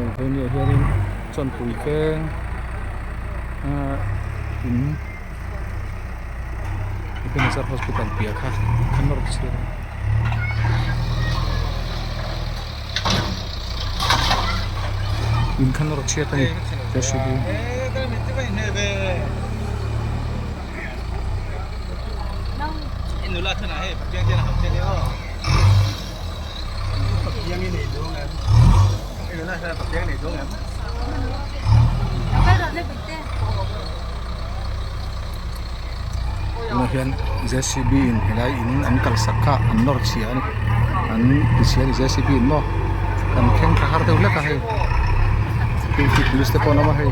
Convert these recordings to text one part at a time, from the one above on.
He ni ah hianin chawnpui veng ahh in Ebenezer hospital piah kha a nawr chhiat a ni. In kha nawr chhiat a ni J_C_B. Tunah hian J_C_B in helai in an kalsak kha an nawr chhia a ni an ti chhia a ni J_C_B in maw kan thleng thla har deuh hlek a hei duty police te pawh an awm a hei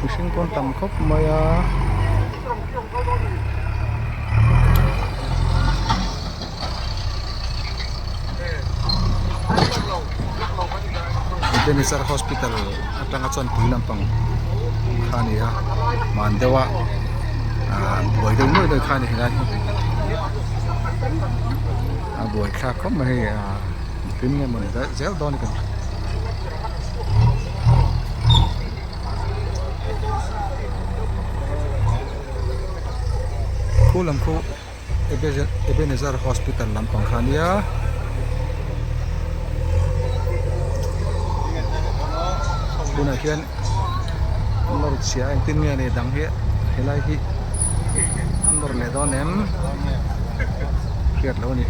mihring pawh an tam khawp mai a. Ebenezer hospital atanga chuan pui lampang kha a ni a hman deuh a ah buai deuh nuai nuai kha a ni helai hi a buai thlak khawp mai hei ah engtin nge mawni zel dawn a ni kan Khu lam khu Ebenezer hospital lampang kha ania tunah hian an nawr chhia a engtin nge ni dang hi helai hi an nawr leh dawn em hriat loh a ni.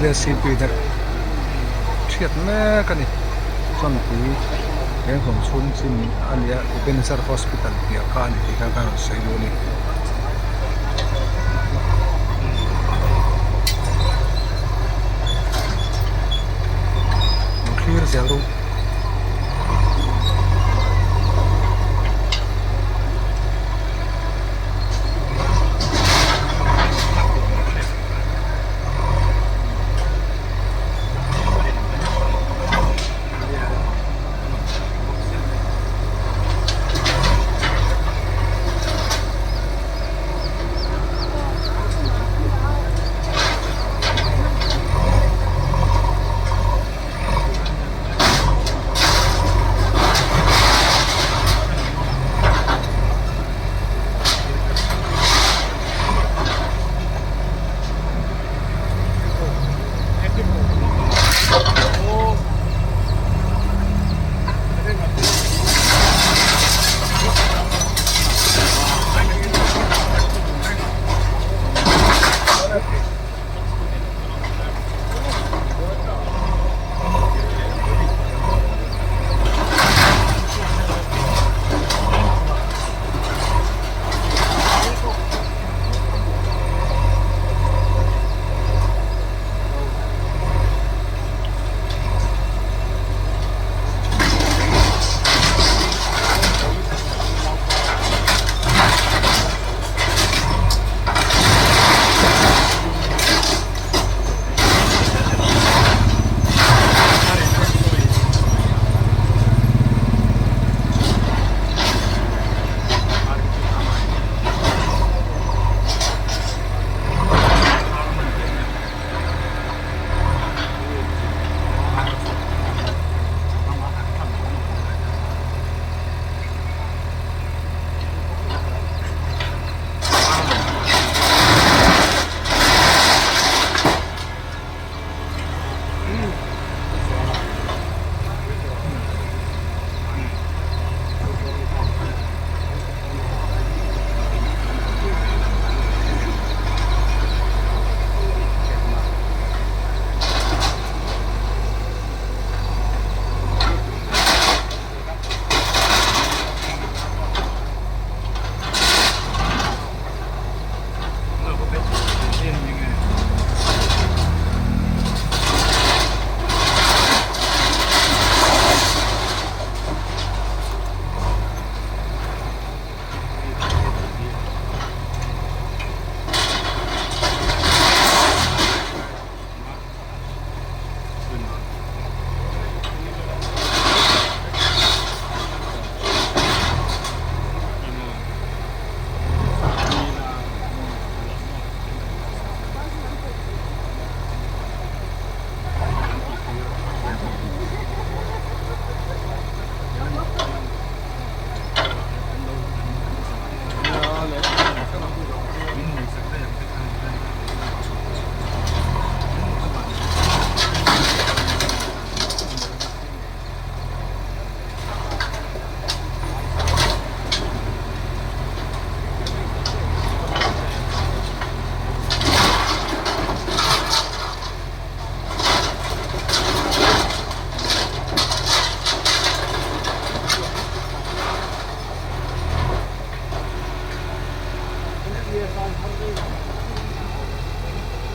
J C B te hriat mek a ni chawnpui lenghlawm chhung chin a ni a Ebenezer hospital piah kha a ni tih kha ka rawn sawi duh a ni. Lo thlir zel rawh.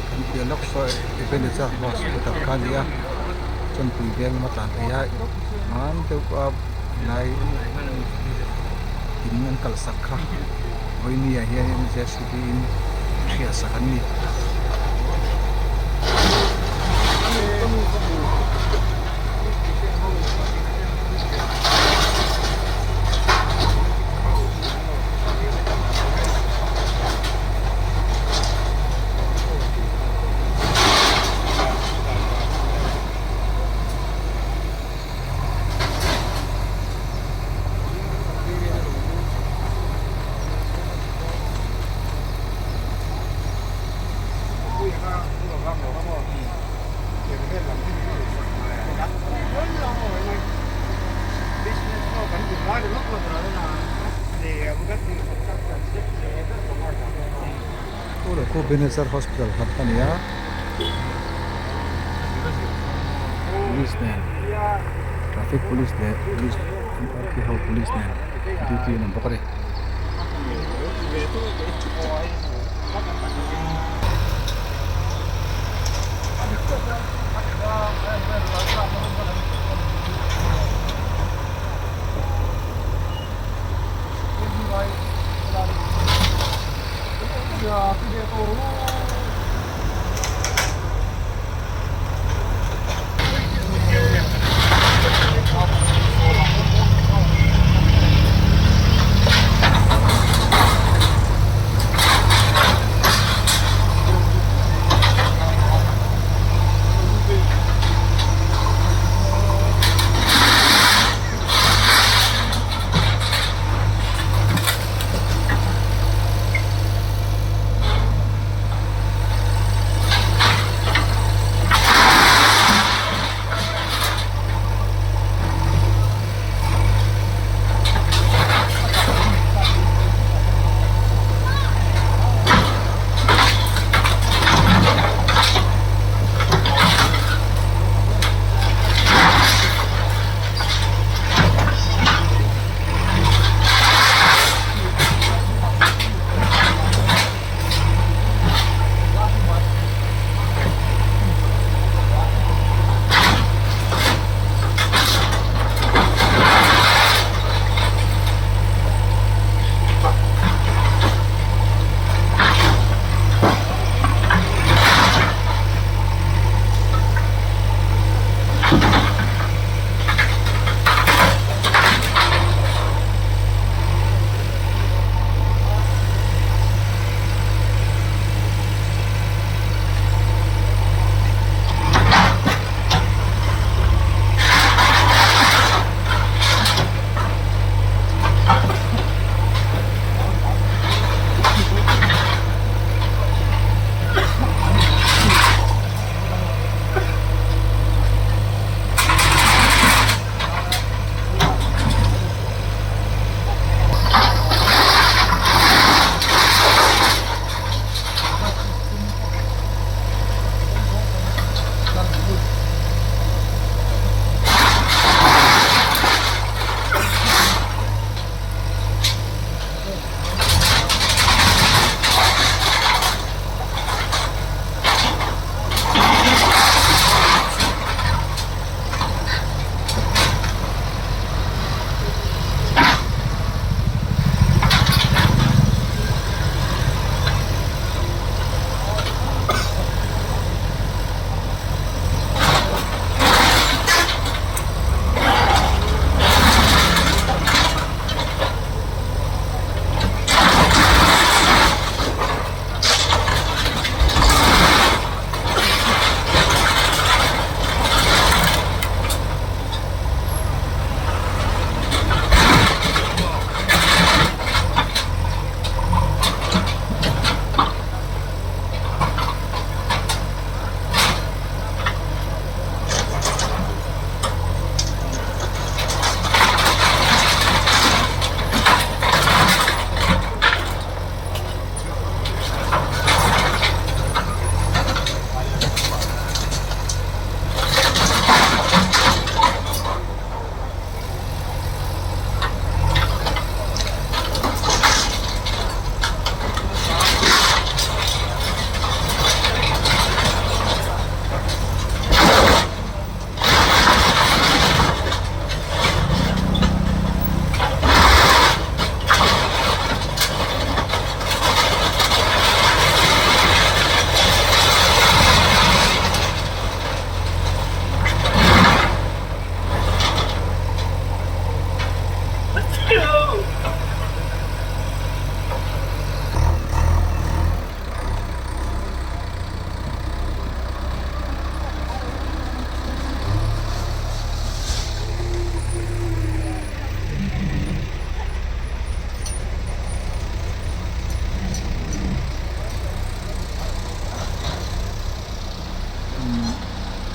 Kan piah lawk saw Ebenezer Hospital kha a ni a chawnpui veng lama tlan phei a hman deuh a helai in an kalsak kha vawiini ah hianin J C B in hriat sak an ni. Ebenezer Hospital khat a ni a. Police nen traffic police leh police M R P ho police nen duty an awm bawk a ni.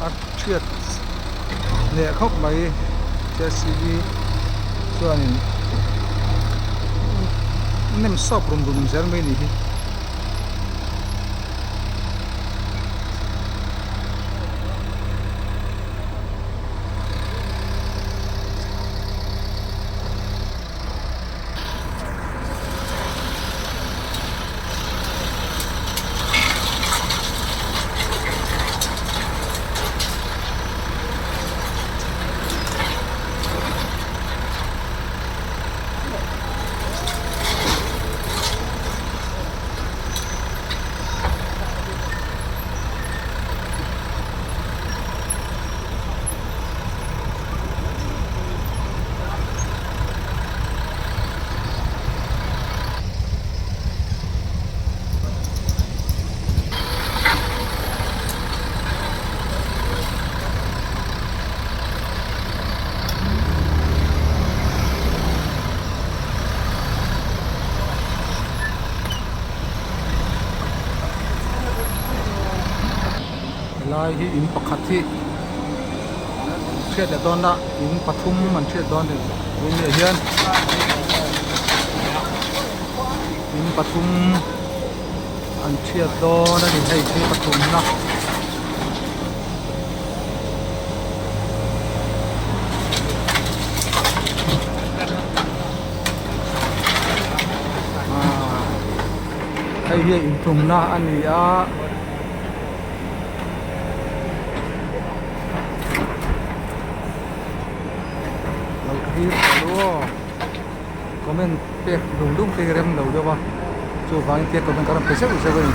A thiat leh khawp mai J C B chuanin nem sawp rum rum zel mai a nih hi. Helai hi in pakhat hi chhiat leh dawn a in pathum an chhiat dawn a ni tun ah hian in pathum an chhiat dawn a ni hei hi pathumna. Hei hi inthumna a ni a. Lo thlir ta lu aw comment pek lung lung te hi rem lo deuh a chuvangin tia comment ka rawn pe zeuh zeuh a ni.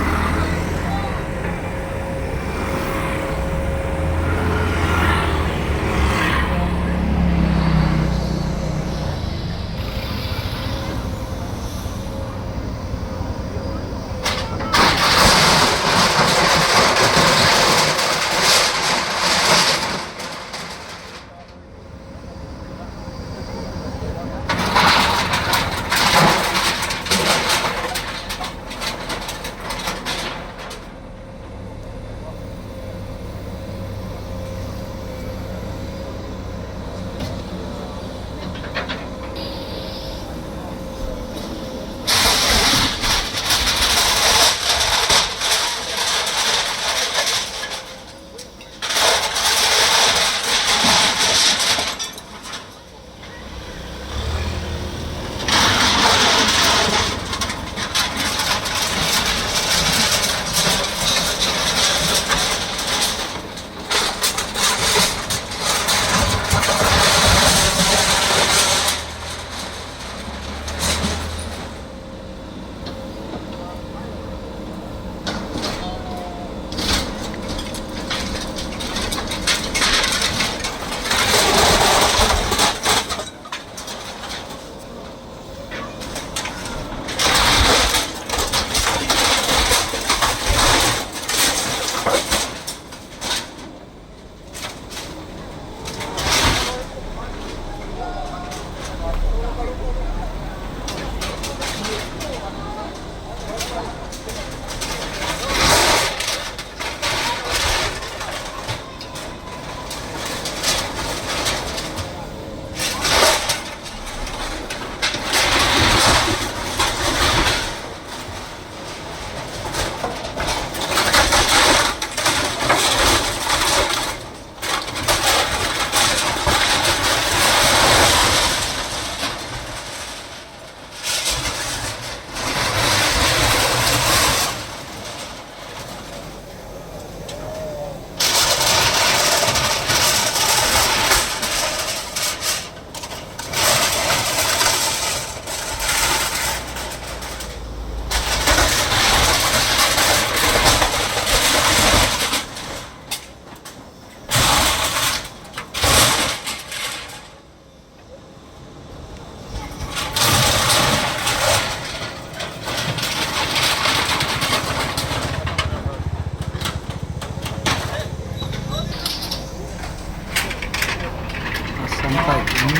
Assam type in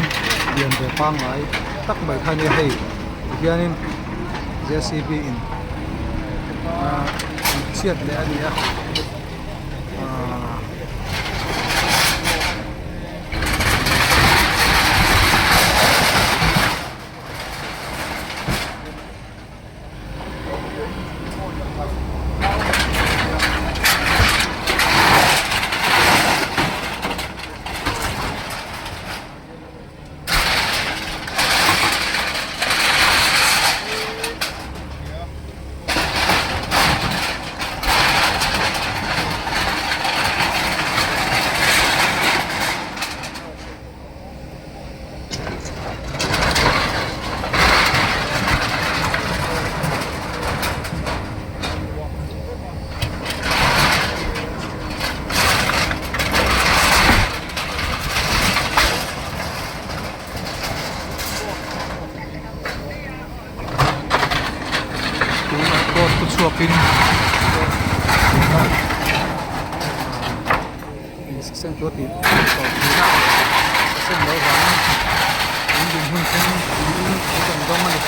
lian ve pangngai tak mai kha nia hei tihianin J C B in ahh an chhiat leh a ni a ahh. Tunah court chu chhuakin insaseng chu a tih tawp thin a insaseng loh vangin an dinhmun thleng tiin an rawn dawng a ni.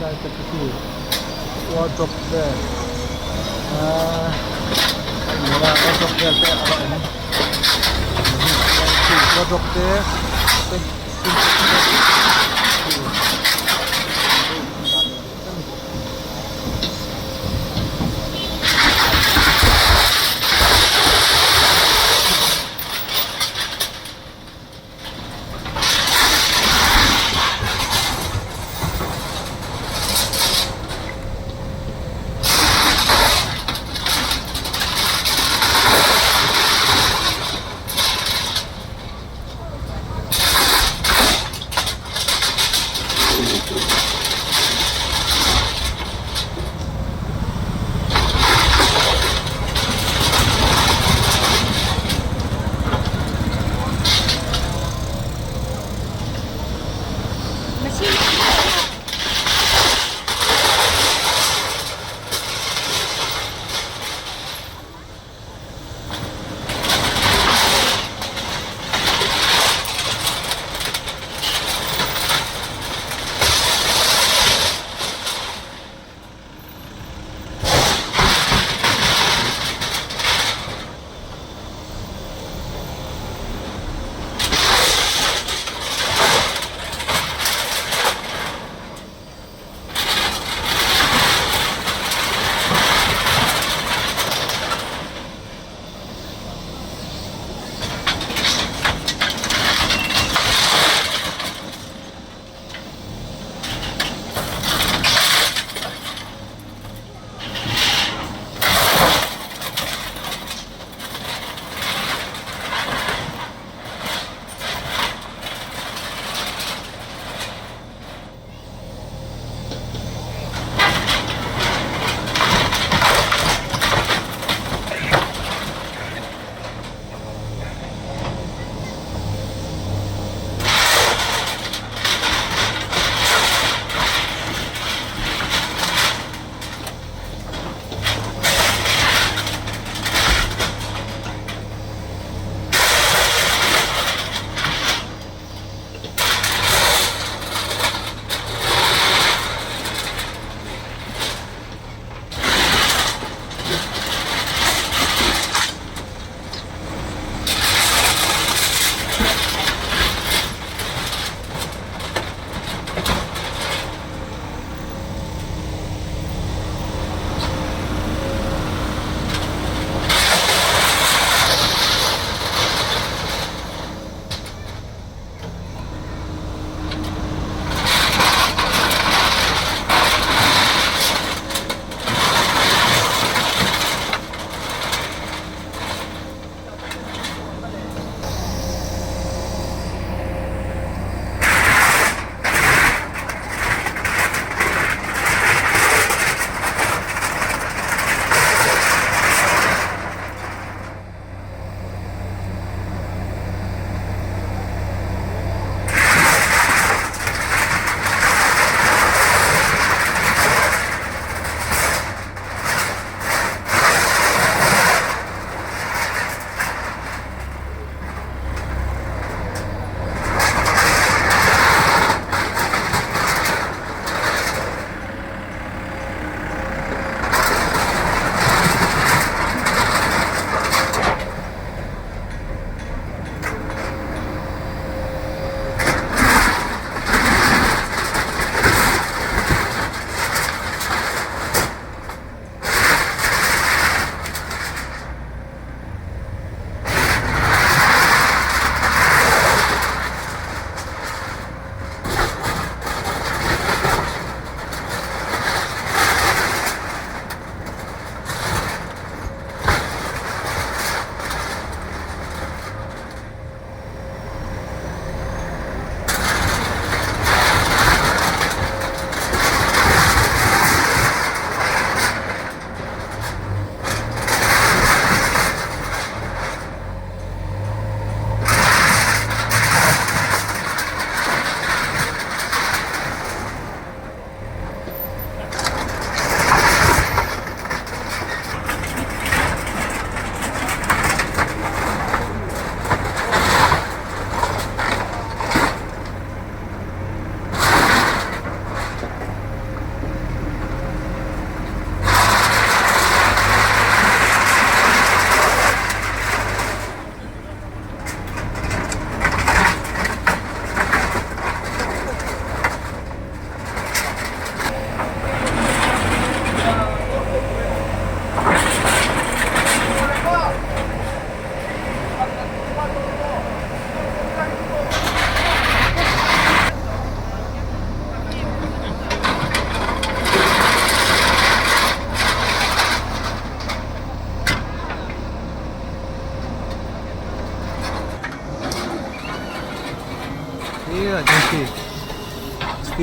Khilai te khi wardrobe vel ahh a inher a wardrobe vel te a la awm wardrobe te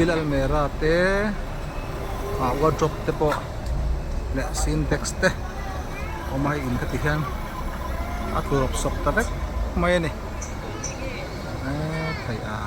Steel almera te ah wardrobe te pawh leh sintex te awm a hei in khati hian a tlu rawp sawp ta vek mai a ni eee a.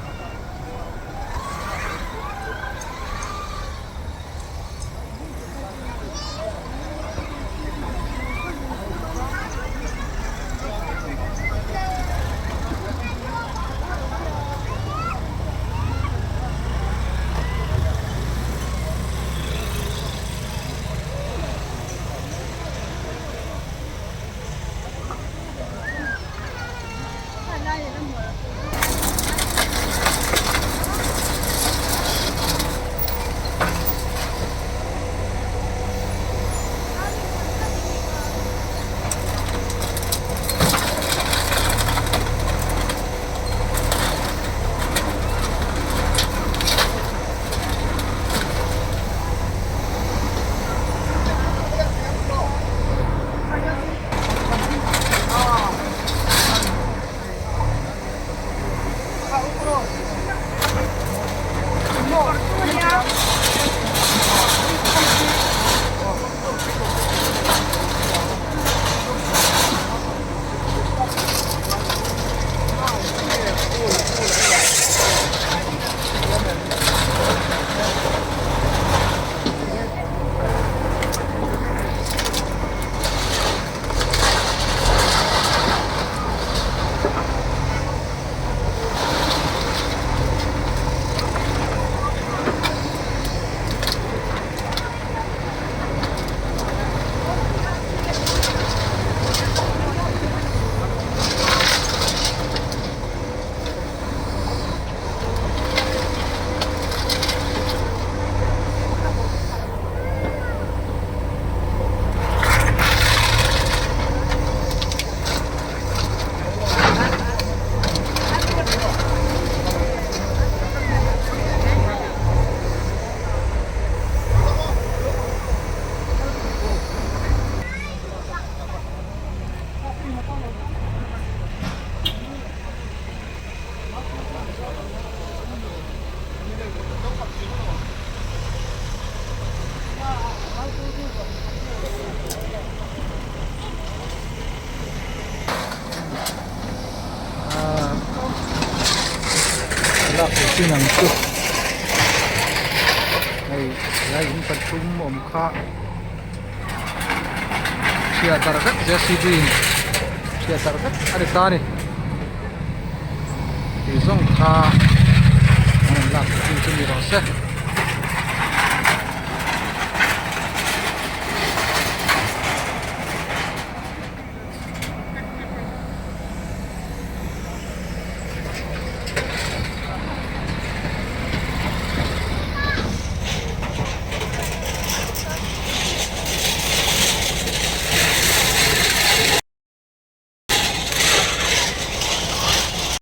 Lak tur chin ang chu hei helai in pathum awm kha chhia darh vek JCB in chhia darh vek a ni ta a ni tih zawng kha an rawn lak tur chin chu ni rawh se.